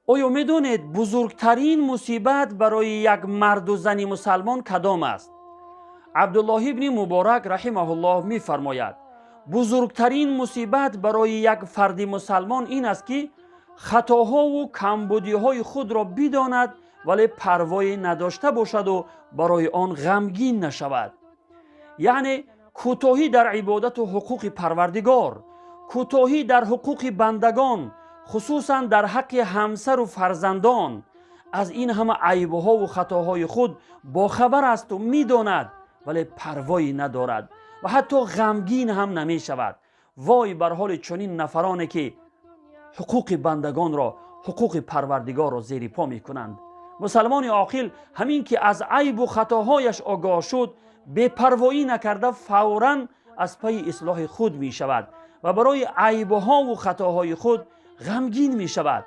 Оё медонед, бузургтарин мусибат барои як марду зани мусалмон кадом аст? Абдуллоҳ ибни Муборак раҳимаҳуллоҳ мефармояд: бузургтарин мусибат барои як фарди мусалмон ин аст, ки хатоҳову камбудиҳои худро бидонад, вале парвое надошта бошаду барои он ғамгин нашавад. Яъне кӯтоҳӣ дар ибодату ҳуқуқи Парвардигор, кӯтоҳӣ дар ҳуқуқи бандагон, хусусан дар ҳаққи ҳамсару фарзандон. Аз ин ҳама айбҳову хатоҳои худ бохабар асту медонад, вале парвое надорад ва ҳатто ғамгин ҳам намешавад. Вой бар ҳоли чунин нафароне, ки ҳуқуқи бандагонро, ҳуқуқи Парвардигорро зери по мекунанд. Мусалмони оқил ҳамин ки аз айбу хатоҳояш огоҳ шуд, бепарвоӣ накарда, фавран аз пайи ислоҳи худ мешавад ва барои айбҳову хатоҳои худ ғамгин мешавад.